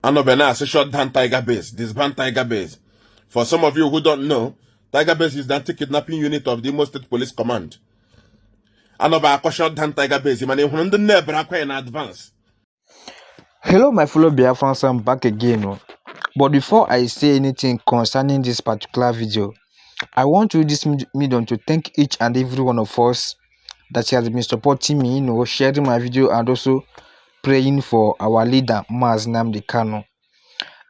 Anobena is a shut down Tiger Base, disband Tiger Base. For some of you who don't know, Tiger Base is the anti-kidnapping unit of the Imo State Police Command. Anoba shut down Tiger Base, man, in advance. Hello my fellow Biafrans, I'm back again. But before I say anything concerning this particular video, I want to use this medium to thank each and every one of us that has been supporting me, sharing my video and also praying for our leader, Maaz Nnamdi Kanu.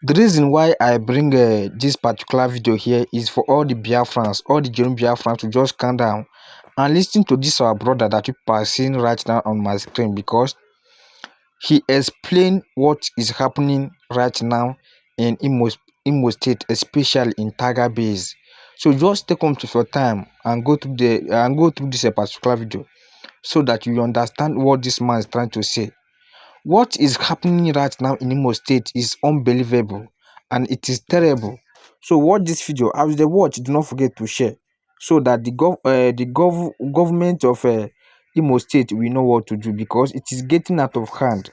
The reason why I bring this particular video here is for all the Biafrans, all the genuine Biafrans to just calm down and listen to this our brother that you are seeing right now on my screen, because he explained what is happening right now in Imo State, especially in Tiger Base. So just take on to your time and go through this particular video so that you understand what this man is trying to say. What is happening right now in Imo State is unbelievable and it is terrible. So watch this video. As they watch, do not forget to share so that the government of Imo State will know what to do, because it is getting out of hand.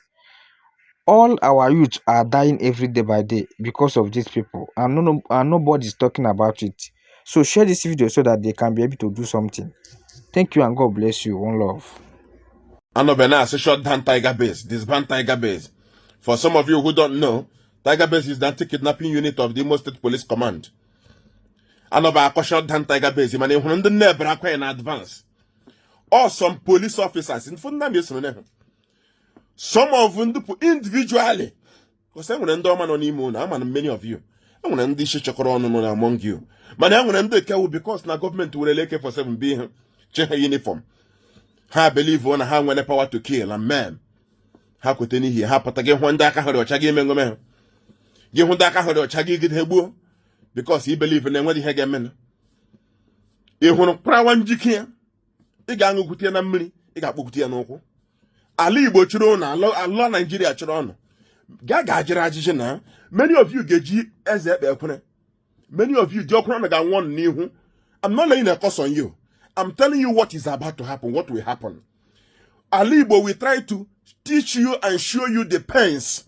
All our youth are dying every day by day because of these people, and nobody is talking about it. So share this video so that they can be able to do something. Thank you and God bless you. One love. Anobena is a shut down Tiger Base, disband Tiger Base. For some of you who don't know, Tiger Base is the anti-kidnapping unit of the Imo State Police Command. Anoba shut down Tiger Base, man, in advance. Or some police officers in Fundam, some of them individually. Because I'm going to on imo now, and many of you. I'm going to dish among you. But I'm going to care because now government will elect for 7 being uniform. I believe on how when the power to kill a man. How could any here happen to get one dark or chaggy men? Give one dark or chaggy get hebu because he believe in them when he had a man. If one cry one jikin, the gang of Kutia Namri, he got Bukutia Noko. Ali Igbo chirona, Allah Nigeria chirona. Gaga jirajina. Many of you get G as a many of you joke around and one new. I'm not laying a curse on you. I'm telling you what is about to happen, what will happen. Ali Igbo will try to teach you and show you the pains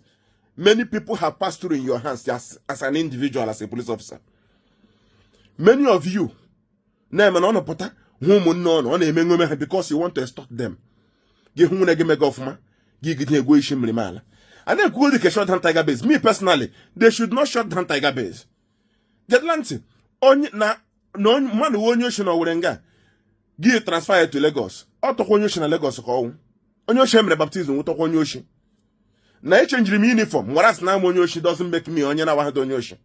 many people have passed through in your hands as an individual, as a police officer. Many of you, name and honor potter, whom no, because you want to extort them. Give whom give me government, give it a go shimmy. And then go to shut down Tiger Base. Me personally, they should not shut down Tiger Base. Get Lancy. On na no man who on your or Wenga. Give transfer to Lagos. Out of Onyoshin and Lagos call. On your shame baptism with Onyoshi. Na change the uniform. Whereas now Onyoshi doesn't make me on your Onyoshi.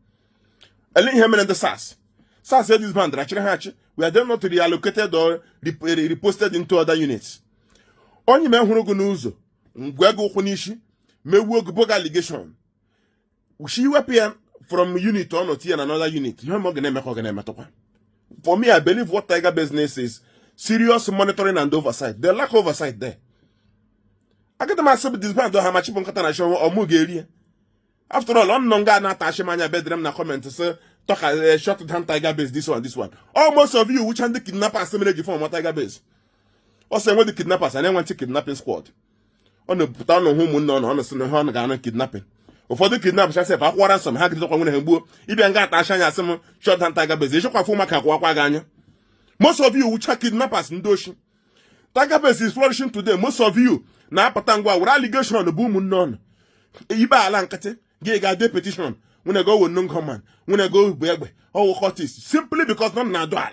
I link him in the SAS. SAS said this band, we are then not reallocated or reposted into other units. Only men who go nuzo. Ngwego Kunishi. Me work book allegation. She weapon from unit to another unit. For me, I believe what Tiger business is serious monitoring and oversight. They lack oversight there. I get myself this band how much people show or Mugeria. After all, on Nonga Natashimania bedroom na comment to say talk shut down Tiger base, this one. Almost of you which are the kidnappers similar from Tiger base. Or say what the kidnappers and then want to kidnapping squad. On the town of whom no honest no Ghana kidnapping. Or for the kidnappers, I said, I want some hack to come in book. If you got Ashanya some short and Tiger Base, you should perform a Kakwaganya. Most of you which are kidnappers in Doshi. Tiger Base is flourishing today. Most of you now Patangwa with allegation on the boom none. Iba Alankate, gay petition. When I go with non command, when I go with Begbe, oh hot is simply because none na dollar.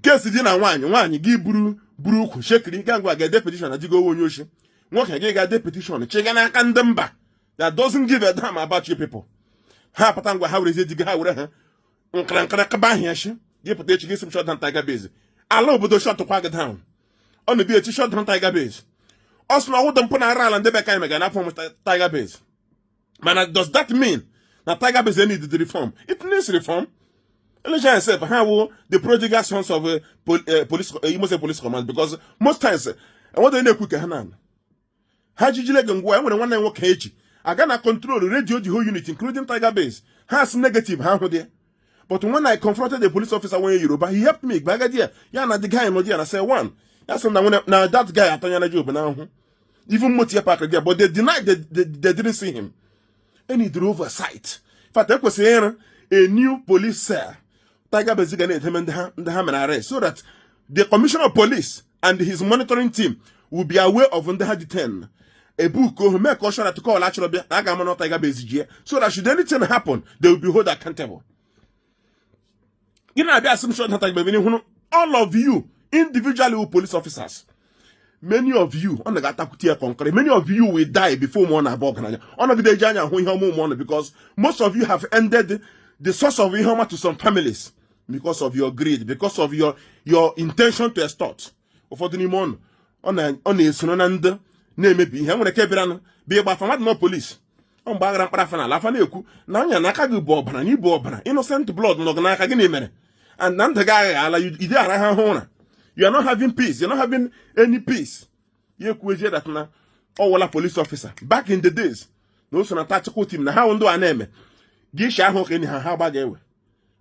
Case dinner one, you give brew. Brook, Shekri, Gangwa get deputation as you go on Yoshi. What can get deputation? Chicken and Kandamba that doesn't give a damn about you people. Hapatangwa, how is it to get Uncrankabahyashi? Give a get some shot on Tiger Base. I love the shot to quag down. On the beach shot on Tiger Base. Also, I wouldn't put a rally and the back again from Tiger Base. Man, does that mean that Tiger Base needs the reform? It needs reform. Elijah said, how will the prodigal sons of police, you must say police command, because most times, what they know quick hand. How did you let them go when one name work H? I cannot control the radio the whole unit, including Tiger Base. Has negative, how there? But when I confronted the police officer when Yoruba, he helped me. Bagadia, yeah, the guy in Modia, and I said, one. That's when now that guy at Tanyana Job now. Even Motia Park again, but they denied they didn't see him. Any oversight. In fact, that was a new police cell. Tiger Base gonna the ham and arrest so that the commissioner of police and his monitoring team will be aware of under the 10. A book who make caution to call actually Tiger Base so that should anything happen, they will be held accountable. You know, there are some short all of you, individually police officers. Many of you, many of you will die before Mona Bogana. Because most of you have ended the source of Ihoma to some families because of your greed, because of your intention to extort. For the Nimon, on a Sunanda, name maybe, I'm going to keep it be about no police. On Bagram Parafana, Lafaneku, Nanya Nakagu Bobana, ni Bobana, innocent blood, no Ganaka. And then the guy, you are not having peace. You're not having any peace. You hear that now. Oh, police officer. Back in the days, no son tactical team. Now, how do I name it? Gisha hook in her how bag away.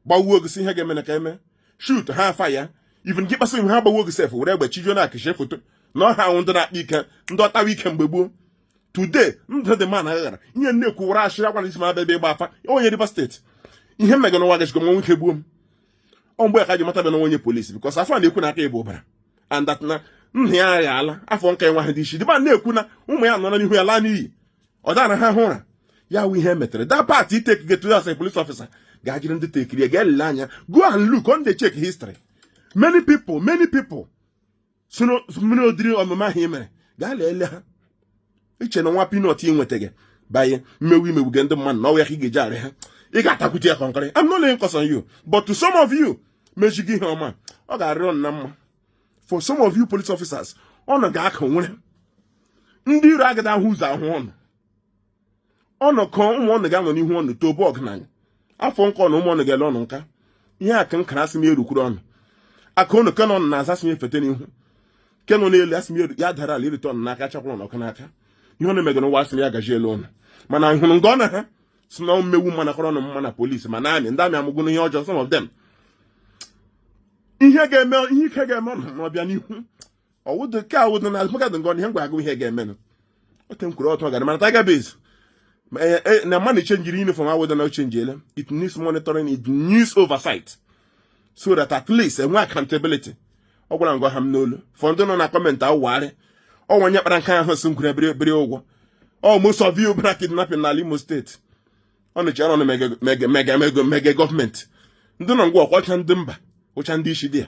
But work see her game shoot, have fire. Even keep us in how work yourself, whatever children are chef. Not how under that weekend, not a weekend baby. Today, the man here. You know, Kurash, one is my baby buffer. Oh, you devastate. You have megan watch go on boom. On where you matter no police because I found you couldn't able and that na I found one dish. The man kuna lani or that ha ya we hear metre that party take get to us a police officer. Guardian the take get lanya. Go and look on the check history. Many people. So no drill on my him. Galele. Each and one peanut in with again. By me we get the man now he get jare. You got to I'm not laying cause on you, but to some of you, Mejigi Homa, I got run number. For some of you police officers, on a gag home, Ndi Ragada who's our one. On a con one the gang on you want the two bog nine. I phone call no one to get on. Yeah, I can class me to Kuron. I can't come on and ask me for telling can only last me Yadara little ton Nakachapon or Kanaka. You want to make no watch me agaje alone. Man, I'm gonna. Snow me woman a corona police, manani, and damn, I'm going to judge some of them. In here, get men, he can get man, no be a new. Or would the cow wouldn't have forgotten gone here, go here, get men. What them could out man, Tiger Base. Now, money change uniform, I would not change it. It needs monitoring, it needs oversight. So that at least a more accountability. Or when I'm going to have no. For don't on a comment, I'll worry. Or when you're not kind of some crab, oh, most of you been kidnapping in Limo State. On the channel mega government. Don't go watching Dumba, which and dish there.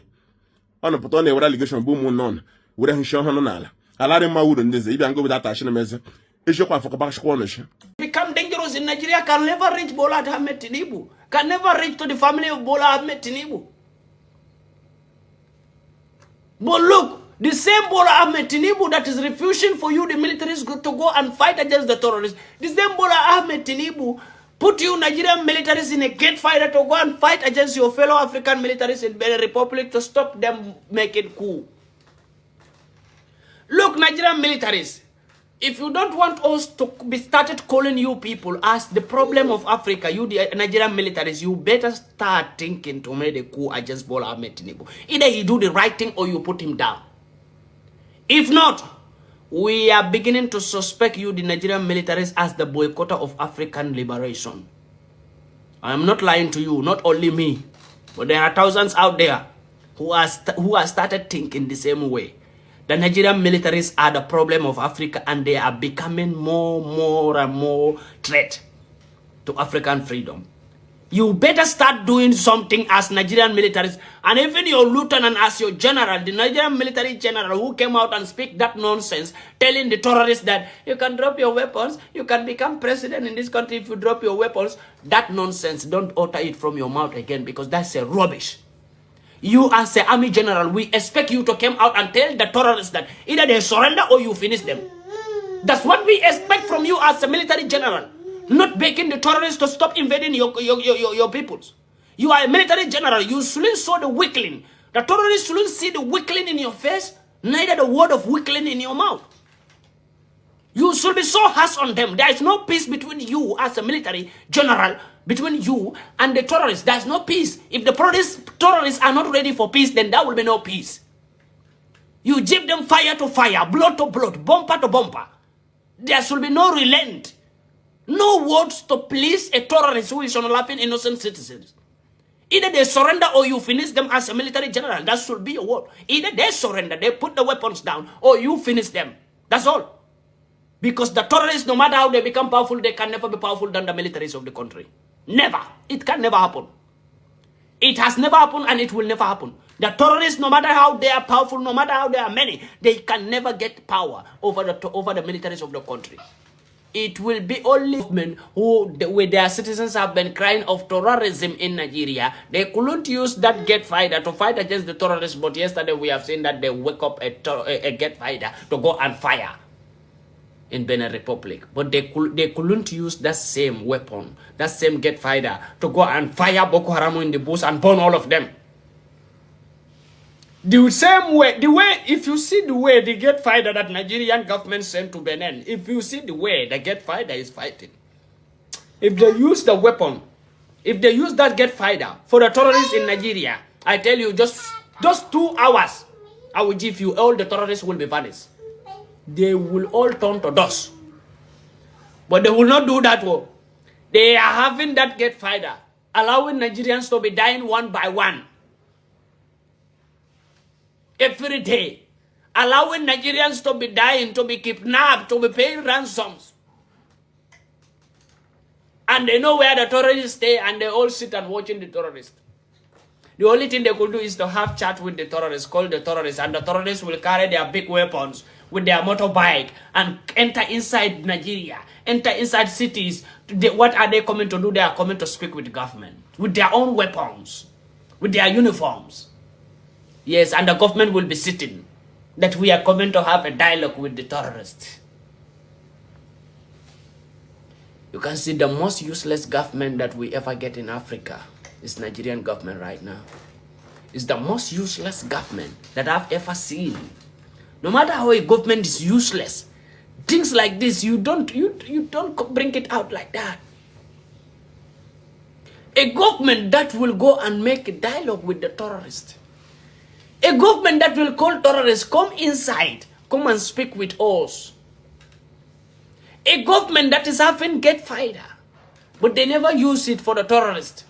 On a put on a allegation boom on. Wouldn't show her no. I let him out in this, even go with that action measure. Is your for Kabash Cornish. Become dangerous in Nigeria can never reach Bola Ahmed Tinubu. Can never reach to the family of Bola Ahmed Tinubu. But look, the same Bola Ahmed Tinubu that is refusing for you, the militaries, to go and fight against the terrorists. The same Bola Ahmed Tinubu put you Nigerian militaries in a gate fighter to go and fight against your fellow African militaries in Benin Republic to stop them making coup. Look, Nigerian militaries, if you don't want us to be started calling you people as the problem of Africa, you the Nigerian militaries, you better start thinking to make a coup against Bola Ahmed Tinubu. Either you do the right thing or you put him down. If not, we are beginning to suspect you, the Nigerian militaries, as the boycotter of African liberation. I am not lying to you, not only me, but there are thousands out there who are started thinking the same way. The Nigerian militaries are the problem of Africa, and they are becoming more and more threat to African freedom. You better start doing something as Nigerian militaries, and even your lieutenant as your general, the Nigerian military general who came out and speak that nonsense, telling the terrorists that you can drop your weapons, you can become president in this country if you drop your weapons. That nonsense, don't utter it from your mouth again, because that's a rubbish. You as the army general, we expect you to come out and tell the terrorists that either they surrender or you finish them. That's what we expect from you as a military general. Not begging the terrorists to stop invading your peoples. You are a military general. You shouldn't show the weakling. The terrorists shouldn't see the weakling in your face, neither the word of weakling in your mouth. You should be so harsh on them. There is no peace between you as a military general, between you and the terrorists. There is no peace. If the terrorists are not ready for peace, then there will be no peace. You give them fire to fire, blood to blood, bumper to bumper. There should be no relent. No words to please a terrorist who is unlawful innocent citizens. Either they surrender or you finish them as a military general. That should be your word. Either they surrender, they put the weapons down, or you finish them. That's all. Because the terrorists, no matter how they become powerful, they can never be powerful than the militaries of the country. Never. It can never happen. It has never happened and it will never happen. The terrorists, no matter how they are powerful, no matter how they are many, they can never get power over the militaries of the country. It will be only government who, with their citizens, have been crying of terrorism in Nigeria. They couldn't use that get fighter to fight against the terrorists, but yesterday we have seen that they wake up a get fighter to go and fire in Benin Republic. But they couldn't use that same weapon, that same get fighter, to go and fire Boko Haram in the bush and burn all of them. The same way, if you see the way the get fighter that Nigerian government sent to Benin, if you see the way the get fighter is fighting, if they use the weapon, if they use that get fighter for the terrorists in Nigeria, I tell you, just 2 hours, I will give you, all the terrorists will be vanished. They will all turn to dust. But they will not do that. They are having that get fighter, allowing Nigerians to be dying one by one. Every day. Allowing Nigerians to be dying, to be kidnapped, to be paying ransoms. And they know where the terrorists stay and they all sit and watching the terrorists. The only thing they could do is to have chat with the terrorists, call the terrorists, and the terrorists will carry their big weapons with their motorbike and enter inside Nigeria, enter inside cities. What are they coming to do? They are coming to speak with the government, with their own weapons, with their uniforms. Yes, and the government will be sitting, that we are coming to have a dialogue with the terrorists. You can see the most useless government that we ever get in Africa is Nigerian government right now. It's the most useless government that I've ever seen. No matter how a government is useless, things like this, you don't bring it out like that. A government that will go and make a dialogue with the terrorists. A government that will call terrorists, come inside, come and speak with us. A government that is having get fighter, but they never use it for the terrorists.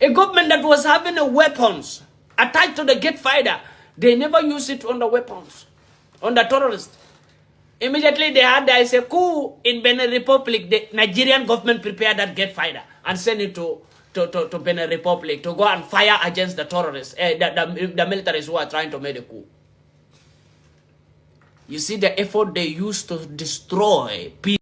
A government that was having a weapons attached to the get fighter, they never use it on the weapons, on the terrorists. Immediately they had, there is a coup in Benin Republic. The Nigerian government prepared that get fighter and sent it to Benin Republic to go and fire against the terrorists, the militaries who are trying to make a coup. You see the effort they used to destroy people.